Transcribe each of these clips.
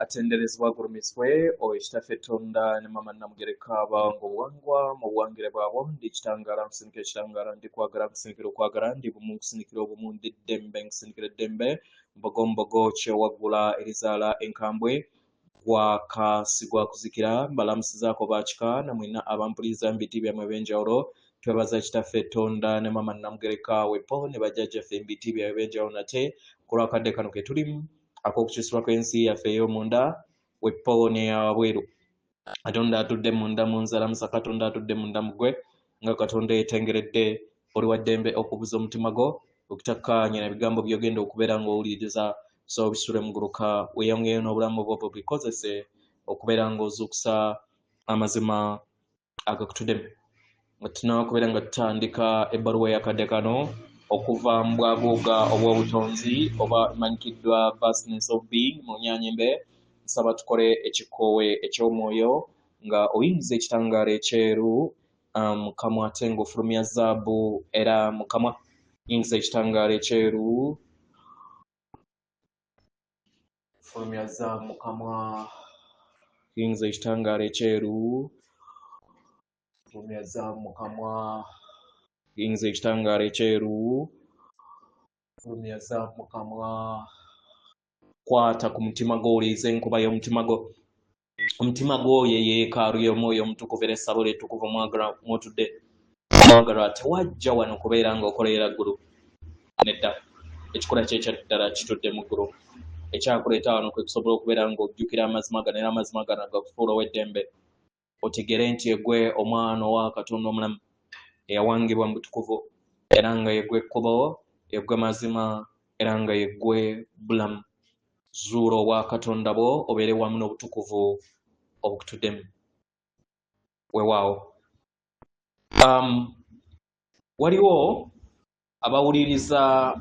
Atenderezebwa agulumizibwe oyo Kitaffe Tonda ne Maama Namugereka abawanga obuwangwa mu buwangire bwabwo. Ndi kitangaala nkusindikira ekitangaala, ndi kwagala nkusindikira okwagala, ndi bumu nkusindikira obumu, ndi ddembe nkusindikira eddembe, mbogo mbogo kyewaggula erizaala enkambwe, gwaka sigwa kuzikira. Mbalamusizaako bakika namwenna abampuliriza mu biti byammwe ebyenjawulo. Twebaza Kitaffe Tonda ne Maama Namugereka wepo ne bajjajjaffe mu biti byabwe ebyenjawulo nate ku lw'akadde kano ke tulimu ak'okukyusibwa kw'ensi yaffe ey'omunda wepo n'eyawabweru. Katonda atudde munda mu nze alamusa Katonda atudde munda mu ggwe nga Katonda eyeetengeredde. Oli wa ddembe okubuza omutima gwo okutakkaanya na bigambo by'ogenda okubeera ng'owuliriza, so obisule muguluka weeyongeyo n'obulamu bwo bubikozese okubeera ng'ozuukusa amazima agakutuddemu. Nga tunaba kubeera nga tutandika ebbaluwa ey'akadde kano okuva mu bwaguuga obw'obutonzi oba emanyikiddwa vastness of being mu Nnyanyembe, nsaba tukole ekikoowe eky'omwoyo nga oyingiza ekitangaala ekyeru mu kamwa ate ng'ofulumya zaabu era mu kamwa. Yingiza ekitangaala ekyeru, fulumya zaabu mu kamwa. Yingiza ekitangaala ekyeru, fulumya zaabu mu kamwa. Yingiza ekitangaala ekyeru, fulumya zaabu mu kamwa. Kwata ku mutima gwo, owulirize enkuba y'omutima gwo. Omutima gwo ye yeekaalu y'Omwoyo Omutukuvu era essabo ly'ettukuvu mwagalwa mw'otudde. Mwagalwa, tewajja wano kubeera ng'okolerera ggulu. Nedda, ekikula kye ekya ddala kitudde mu ggulu. Ekyakuleeta wano kwe kusobola okubeera ng'ojjukira amazima gano era amazima gano agakufuula ow'eddembe. Otegere nti yegwe omwana owa Katonda omulamu eyawangibwa mu butukuvu, era nga yegwe kkubo, yegwe mazima, era nga yegwe bulamu. Zuula obwa Katonda bwo obeere wamu n'obutukuvu obukutuddemu. Weewaawo. Waliwo abawuliriza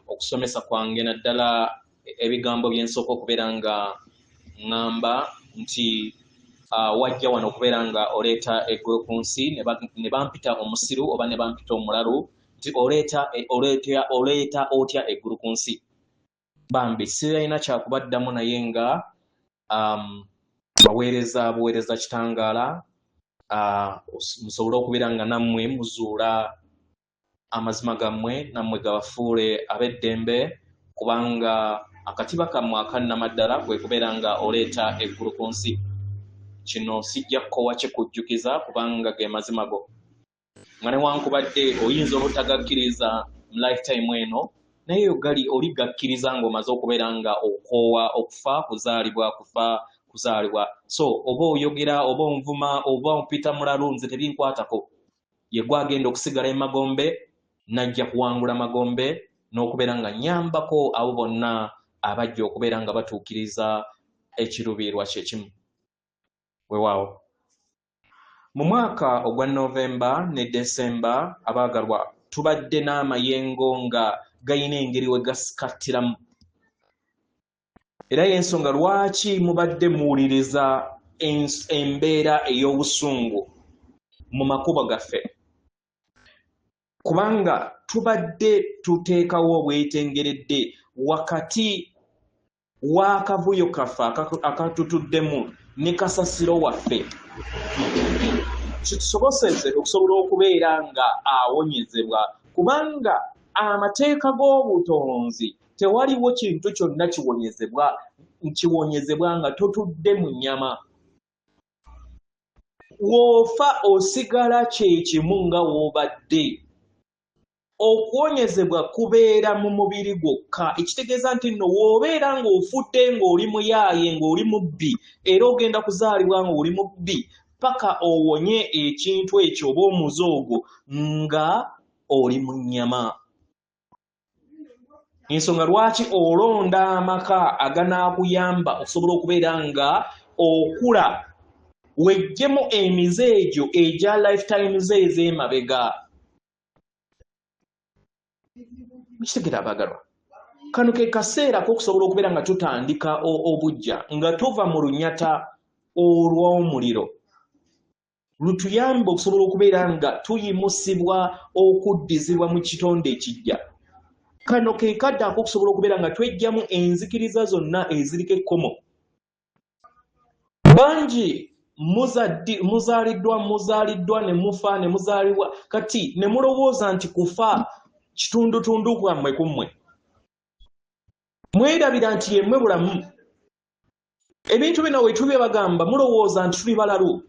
okusomesa kwange, naddala ebigambo bye nsooka okubeera nga ŋŋamba nti wajja wano okubeera nga oleeta eggulu ku nsi, ne bampita omusiru oba ne bampita omulalu nti oleeta otya eggulu ku nsi. Bambi sirina kyakubaddamu, naye nga baweereza buweereza kitangaala, musobole okubeera nga nammwe muzuula amazima gammwe, nammwe gabafuule ab'eddembe, kubanga akatiba kammwe akannamaddala kwe kubeera nga oleeta eggulu ku nsi. Kino sijja kukoowa kikujjukiza, kubanga ge mazima go, nga newankubadde oyinza obutagakkiriza mu lifetime eno, naye gali oligakkiriza ng'omaze okubeera nga okoowa okufa, kuzaalibwa, kufa, kuzaalibwa. So oba oyogera oba onvuma oba ompita mulalu, nze tebinkwatako. Ye gwagenda okusigala emagombe, najja kuwangula magombe n'okubeera nga nnyambako abo bonna abajja okubeera nga batuukiriza ekiruubirirwa kye kimu. Weewaawo. Mu mwaka ogwa Novemba ne Desemba, abaagalwa, tubadde n'amayengo nga galina engeri we gasikattiramu. Era y'ensonga lwaki mubadde muwuliriza embeera ey'obusungu mu makubo gaffe, kubanga tubadde tuteekawo obwetengeredde wakati w'akavuyo kaffe akatutuddemu ne kasasiro waffe, kitusoboseze okusobola okubeera nga awonyezebwa, kubanga amateeka g'obutonzi tewaliwo kintu kyonna kiwonyezebwa nga totudde mu nnyama. W'ofa osigala kye kimu nga w'obadde. Okuwonyezebwa kubeera mu mubiri gwokka, ekitegeeza nti nno w'obeera ng'ofudde ng'oli muyaaye, ng'oli mubbi, era ogenda kuzaalibwa ng'oli mubbi paka owonye ekintu ekyo oba omuze ogwo nga oli mu nnyama. Ensonga lwaki olonda amaka aganaakuyamba okusobola okubeera nga okula, weggyemu emize egyo egya lifetime ze ez'emabega. Mukitegera abaagalwa, kano ke kaseera k'okusobola okubeera nga tutandika obuggya, nga tuva mu lunyata olw'omuliro, lutuyambe okusobola okubeera nga tuyimusibwa okuddizibwa mu kitonde ekijja. Kano ke kadde ak'okusobola okubeera nga tweggyamu enzikiriza zonna eziriko ekkomo. Bangi muzaaliddwa muzaaliddwa ne mufa ne muzaalibwa, kati ne mulowooza nti kufa kitundutundu kwammwe ku mmwe. Mwerabira nti yemmwe bulamu. Ebintu bino we tubibagamba mulowooza nti tuli balalu,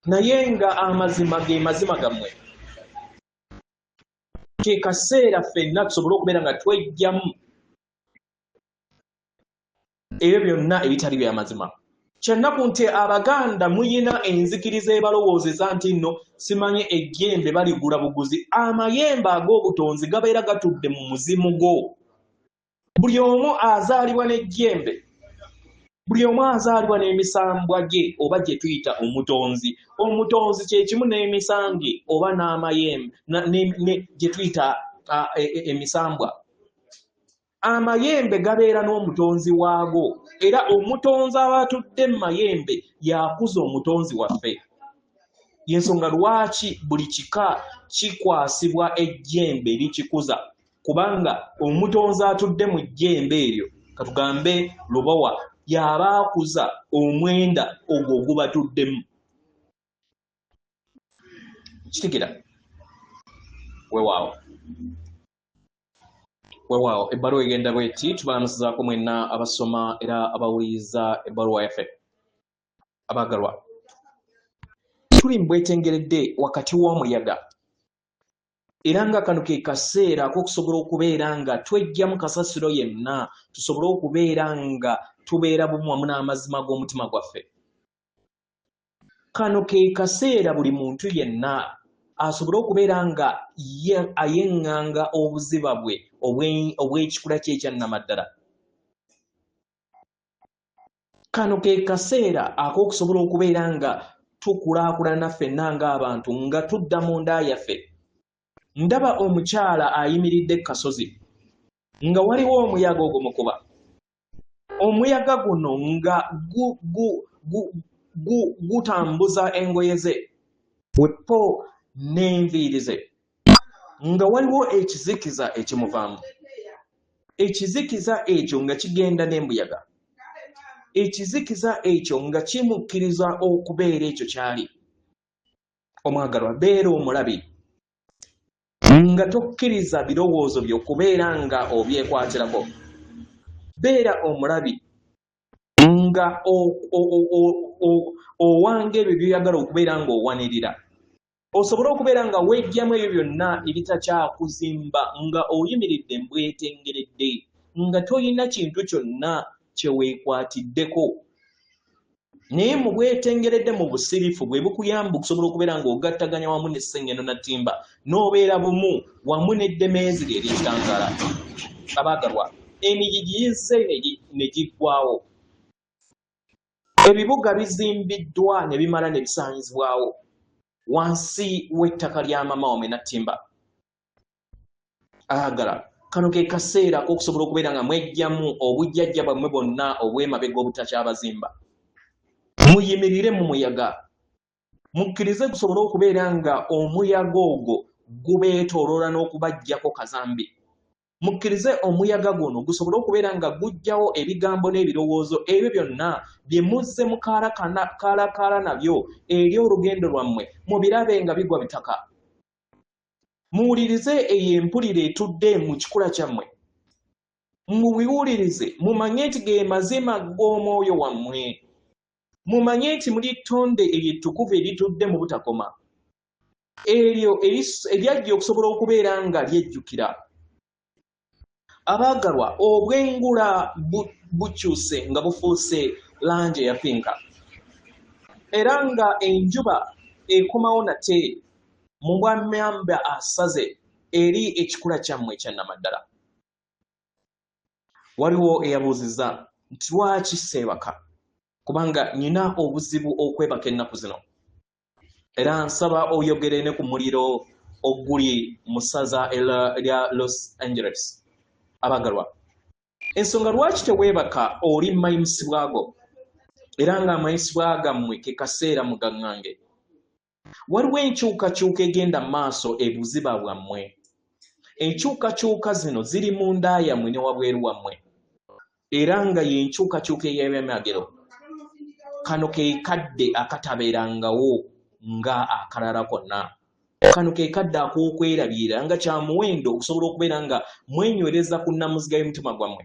naye nga amazima ge mazima gammwe. Ke kaseera ffenna tusobole okubeera nga tweggyamu ebyo byonna ebitali bya mazima. Kyannaku nti Abaganda muyina enzikiriza ebalowoozesa nti nno simanyi ejjembe baligula buguzi. Amayembe ag'obutonzi gabeera gatudde mu muzimu gwo. Buli omu azaalibwa n'ejjembe, buli omu azaalibwa n'emisambwa gye oba gye tuyita omutonzi. Omutonzi kye kimu n'emisange oba n'amayembe gye tuyita emisambwa. Amayembe gabeera n'omutonzi waago, era omutonzi aba atudde mu mayembe y'akuza omutonzi waffe. Y'ensonga lwaki buli kika kikwasibwa ejjembe erikikuza, kubanga omutonzi atudde mu jjembe eryo, katugambe Lubowa, y'aba akuza omwenda ogwo ogubatuddemu. Kitegera? Weewaawo. Weewaawo, ebbaluwa egenda bweti: tubalamusizaako mwenna abasoma era abawuliriza ebbaluwa yaffe. Abaagalwa, tuli mu bwetengeredde wakati w'omuyaga, era nga kano ke kaseera ak'okusobola okubeera nga tweggyamu kasasiro yenna, tusobole okubeera nga tubeera bumu wamu n'amazima g'omutima gwaffe. Kano ke kaseera buli muntu yenna asobole okubeera nga ayeŋŋanga obuziba bwe obw'ekikula kye ekyannamaddala. Kano ke kaseera ak'okusobola okubeera nga tukulaakulana ffenna ng'abantu, nga tudda mu nda yaffe. Ndaba omukyala ayimiridde ku kasozi nga waliwo omuyaga ogumukuba. Omuyaga guno nga gutambuza engoye ze wepo n'enviiri ze, nga waliwo ekizikiza ekimuvaamu. Ekizikiza ekyo nga kigenda n'embuyaga. Ekizikiza ekyo nga kimukkiriza okubeera ekyo ky'ali. Omwagalwa, beera omulabi nga tokkiriza birowoozo byo kubeera nga obyekwatirako. Beera omulabi nga owanga ebyo by'oyagala okubeera ng'owanirira, osobole okubeera nga weggyamu ebyo byonna ebitakyakuzimba, nga oyimiridde mbwetengeredde, nga toyina kintu kyonna kye weekwatiddeko, naye mu bwetengeredde, mu busirifu bwe bukuyamba okusobola okubeera ng'ogattaganya wamu ne Ssengendo Nattimba, n'obeera bumu wamu n'eddemeezi lye ery'ekitangaala. Abaagalwa, emigigi gizze ne giggwawo, ebibuga bizimbiddwa ne bimala ne bisaanyizibwawo wansi w'ettaka lya mama wamwe Nattimba. Agala kano ke kaseera ak'okusobola okubeera nga mweggyamu obujjajja bwammwe bwonna obw'emabega obutakyabazimba. Muyimirire mu muyaga, mukkirize gusobole okubeera nga omuyaga ogwo gubeetooloola n'okubaggyako kazambi. Mukkirize omuyaga guno gusobole okubeera nga guggyawo ebigambo n'ebirowoozo ebyo byonna bye muzze mukaalakaala nabyo eri olugendo lwammwe, mubirabe nga bigwa bitaka. Muwulirize eyo empulira etudde mu kikula kyammwe, mubiwulirize, mumanye nti ge mazima g'omwoyo wammwe. Mumanye nti muli ttonde eryo ettukuvu eritudde mu butakoma, eryo eryajja okusobola okubeera nga lyejjukira. Abaagalwa, obwengula bukyuse nga bufuuse langi eya pinka, era nga enjuba ekomawo nate mu bwamyamba asaze eri ekikula kyammwe ekya nnamaddala. Waliwo eyabuuzizza nti lwaki seebaka, kubanga nnina obuzibu okwebaka ennaku zino, era nsaba oyogere ne ku muliro oguli mu ssaza lya Los Angeles. Abagalwa, ensonga lwaki teweebaka, oli mayimusibwago, era ng'amayisibwa gammwe ke kaseera mugaŋŋange. Waliwo enkyukakyuka egenda mu maaso ebuziba bwammwe. Enkyukakyuka zino ziri munda yammwe ne wabweru wammwe, era nga y'enkyukakyuka ey'ebyamagero. Kano ke kadde akatabeerangawo nga akalala konna. Kano ke kadde ak'okwerabirira nga kya muwendo okusobola okubeera nga mwenywereza ku nnamuziga y'omutima gwammwe.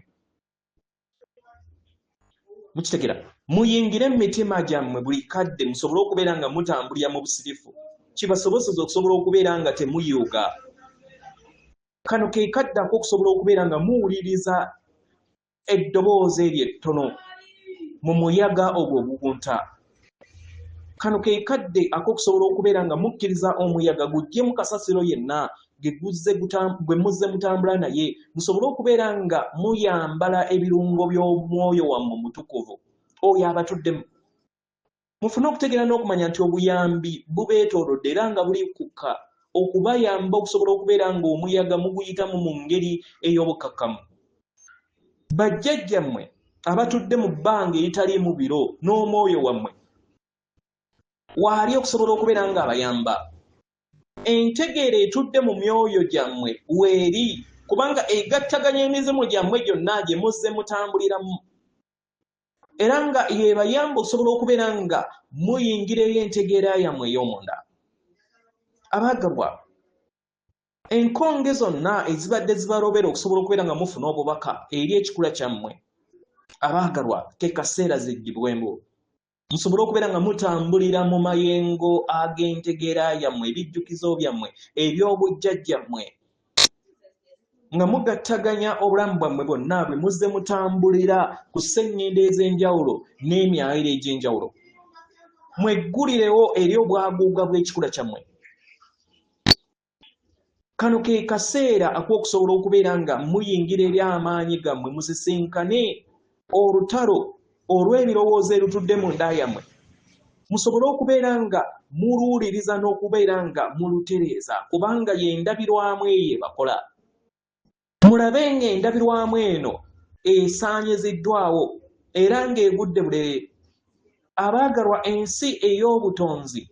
Mukitegera? Muyingire mu mitima gyammwe buli kadde musobole okubeera nga mutambulira mu busirifu, kibasobozesa okusobola okubeera nga temuyuuga. Kano ke kadde ak'okusobola okubeera nga muwuliriza eddoboozi eryo ettono mu muyaga ogwo ogukunta. Kano ke kadde ak'okusobola okubeera nga mukkiriza omuyaga guggyemu kasasiro yenna gwe muzze mutambula naye, musobole okubeera nga muyambala ebirungo by'omwoyo wammwe omutukuvu oyo abatuddemu. Mufune okutegeera n'okumanya nti obuyambi bubeetoolodde era nga buli kukka okubayamba okusobola okubeera ng'omuyaga muguyitamu mu ngeri ey'obukkakkamu. Bajjajjammwe abatudde mu bbanga eritaliimu biro n'omwoyo wammwe waali okusobola okubeera ng'abayamba. Entegeera etudde mu myoyo gyammwe weeri, kubanga egattaganya emizimu gyammwe gyonna gye muzze mutambuliramu, era nga yebayamba okusobola okubeera nga muyingira eri entegeera yammwe ey'omunda. Abaagalwa, enkonge zonna ezibadde zibalobera okusobola okubeera nga mufuna obubaka eri ekikula kyammwe, abaagalwa, ke kaseera ziggibwemu, musobole okubeera nga mutambulira mu mayengo ag'entegeera yammwe, ebijjukizo byammwe eby'obujjajjammwe, nga mugattaganya obulamu bwammwe bwonna bwe muzze mutambulira ku sseŋŋendo ez'enjawulo n'emyaliro egy'enjawulo. Mweggulirewo eri obwaguuga bw'ekikula kyammwe. Kano ke kaseera ak'okusobola okubeera nga muyingira eri amaanyi gammwe, musisinkane olutalo olw'ebirowoozo erutudde mu nda yammwe, musobole okubeera nga muluwuliriza n'okubeera nga mulutereeza, kubanga y'endabirwamu eyo ebakola. Mulabe ng'endabirwamu eno esaanyiziddwawo era ng'egudde bulere. Abaagalwa, ensi ey'obutonzi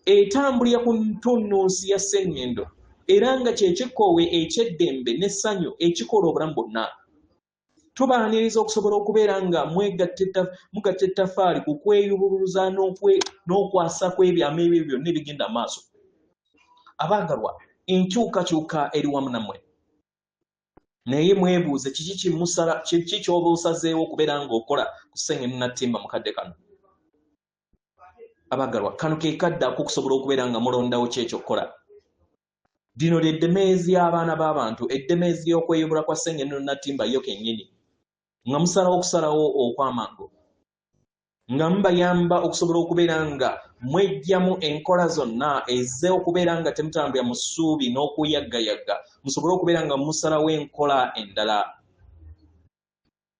etambulira ku ntunnunsi ya sseŋŋendo era nga kye kikkoowe eky'eddembe n'essanyu ekikola obulamu bwonna. Tubaaniriza okusobola okubeera nga mugatta ettaffaali ku kweyubuluza n'okwasa kw'ebyama ebyo byonna ebigenda mu maaso. Abaagalwa, enkyukakyuka eri wamu nammwe. Naye mwebuuze kiki ky'oba osazeewo okubeera ng'okola ku Ssengendo Nattimba mu kadde kano. Abaagalwa, kano ke kadde ak'okusobola okubeera nga mulondawo ki eky'okukola. Lino lye ddemeezi y'abaana b'abantu, eddemeezi ly'okweyubula kwa Ssengendo Nattimba yo kennyini, nga musalawo okusalawo okw'amangu, nga mubayamba okusobola okubeera nga mweggyamu enkola zonna ez'okubeera nga temutambulira mu ssuubi n'okuyaggayagga, musobole okubeera nga musalawo enkola endala.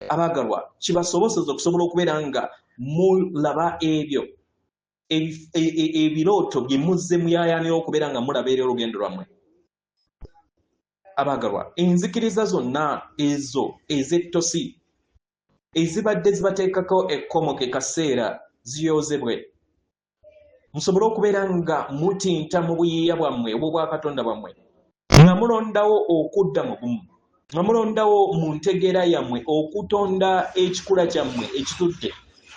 Abaagalwa, kibasoboseza okusobola okubeera nga mulaba ebyo ebirooto bye muzze muyaayaanira okubeera nga mulaba eri olugendo lwammwe. Abaagalwa, enzikiriza zonna ezo ez'ettosi ezibadde zibateekako ekkomo ke kaseera ziyoozebwe, musobole okubeera nga mutinta mu buyiiya bwammwe obw'obwakatonda bwammwe, nga mulondawo okudda mu bumu, nga mulondawo mu ntegeera yammwe okutonda ekikula kyammwe ekitudde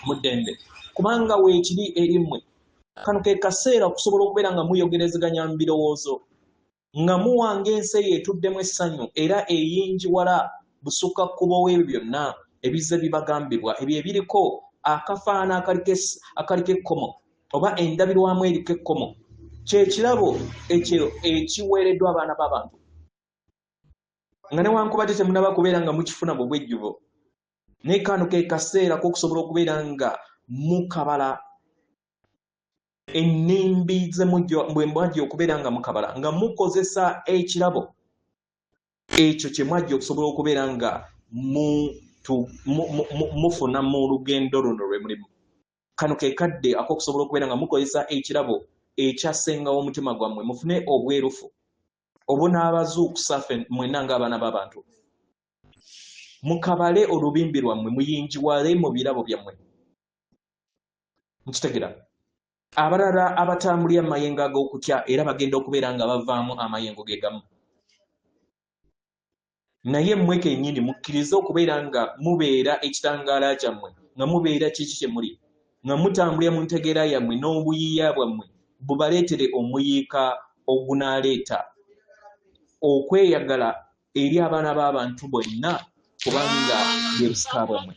mu ddembe, kubanga weekiri eri mmwe. Kano ke kaseera okusobola okubeera nga muyogerezeganya mu birowoozo, nga muwanga ensi eyo etuddemu essanyu era eyingiwala busukka kkubo w'ebyo byonna ebizze bibagambibwa, ebyo ebiriko akafaana akaliko ekkomo oba endabirwamu eriko ekkomo. Kye kirabo ekyo ekiweereddwa abaana b'abantu, nga newankubadde temunnaba kubeera nga mukifuna mu bwejjuvu, naye kano ke kaseera k'okusobola okubeera nga mukabala ennimbi ze bwe mwajja okubeera nga mukabala, nga mukozesa ekirabo ekyo kye mwajja okusobola okubeera nga mufuna mu lugendo luno lwe mulimu. Kano ke kadde ak'okusobola okubeera nga mukozesa ekirabo ekyasengawo omutima gwammwe, mufune obwerufu obunaabazuukusa mwenna ng'abaana b'abantu. Mukabale olubimbi lwammwe, muyingiwale mu birabo byammwe. Mukitegera? Abalala abatambulira mu mayengo ag'okutya era bagenda okubeera nga bavaamu amayengo ge gamu. Naye mmwe kennyini mukkirize okubeera nga mubeera ekitangaala kyammwe, nga mubeera kiki kye muli, nga mutambulira mu ntegeera yammwe n'obuyiiya bwammwe bubaleetere omuyiika ogunaaleeta okweyagala eri abaana b'abantu bonna kubanga bwe busika bwammwe.